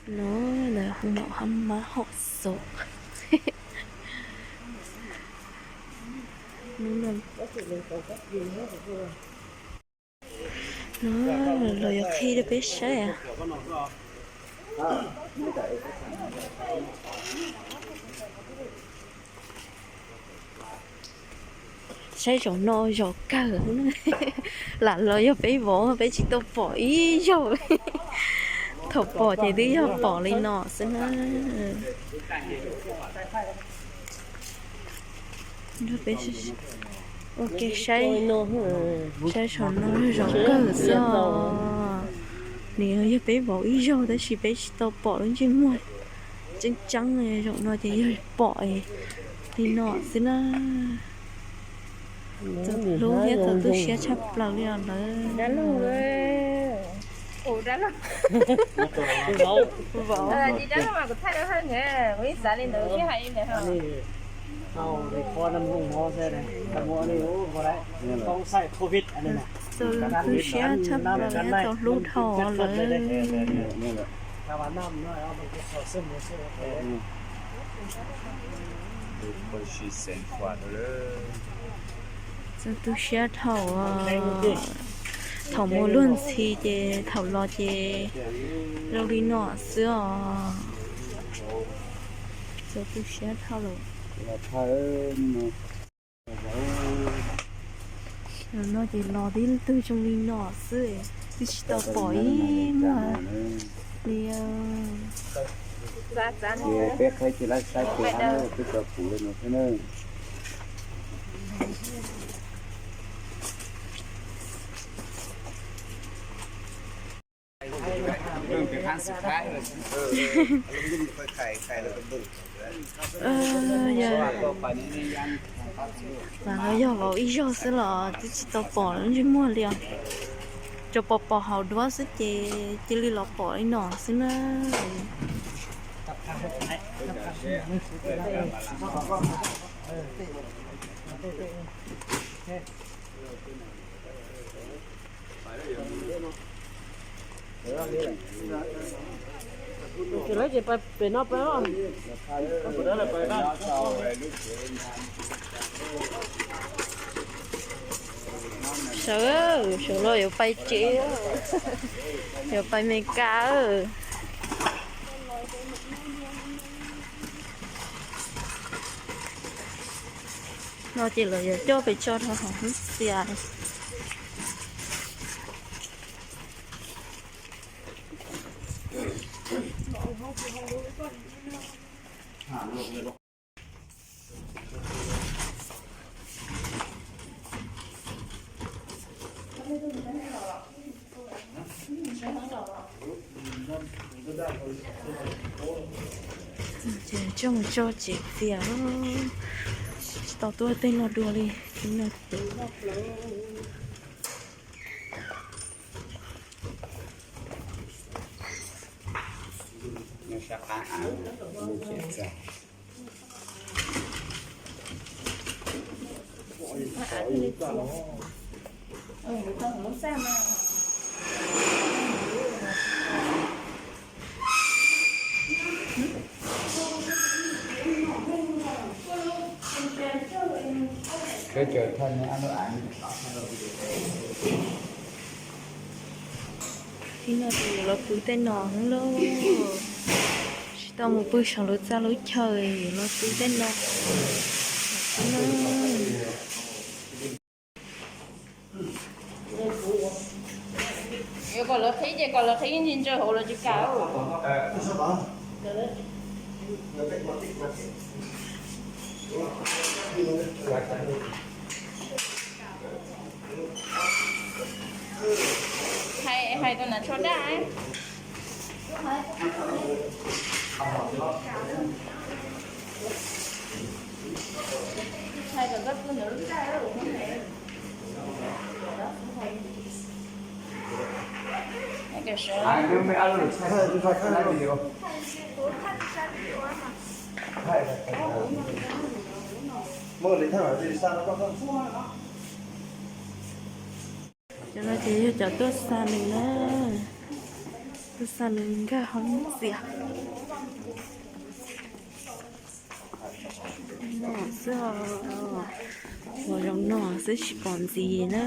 No, ntawm hoo maum hab mab hom xauv. No, los yuav qhib rau peb saib. Saib zaum no zov kawg. Lam los yog peb vauv, peb tsis tau pom ib zaug. Thaum pom ces twb yog pom li no xwb na. Ua ke saib, saib saum no zov kawg xwb os. Nws yog peb vauv ib zaug tab sis peb tsis tau pom lub ntsej muag tseeb tseeb. Zaum no ces yog pom li no xwb na. Txaus hlub thiab txaus tu siab tshaj plaws li os lawm. Txaus tu siab tshaj plaws thiab txaus hlub dhau lawm. Txaus tu siab dhau. Thaum mus luag ntxhi ces thaum los ces zoo li no xwb os. Txaus tu siab dhau lawm. Zaum no ces los tib tug zoo li no xwb, twb tsis tau pom ib muag li. Peb qhib tsis laib saib tes hab twb tau pum li no xwb na. Mas yog vauv ib zaug xwb los twb tsis tau pom lub ntsej muag li os. Tsuas pom pom hauv duab xwb ces cia li los pom li no xwb na. Sawv, sawv los yuav pais tsev, yuav pais Meskas. No ces lawv yuav coj pes tso rau hauv hoob xias. Ces coj mus tso tsev txias, tsis tau tuaj tej no dua li. Tib no ces yuav los pw tej no lauj. Tsis tau mus pw saum lub txaj lub chaw, yuav los pw tej no. Yuav kom lawv qhib ces kom lawv qhib ntsis ntsaws hauv los tsis kam. Hais, hais tus nav tsho daj. Hais kom txoj pw ntawd lub daj. Cov no ces yog cov tuaj xa nws na. Xa nkag hauv ntxias. No xwb, ua zoo no xwb tsis pom ntxiv na.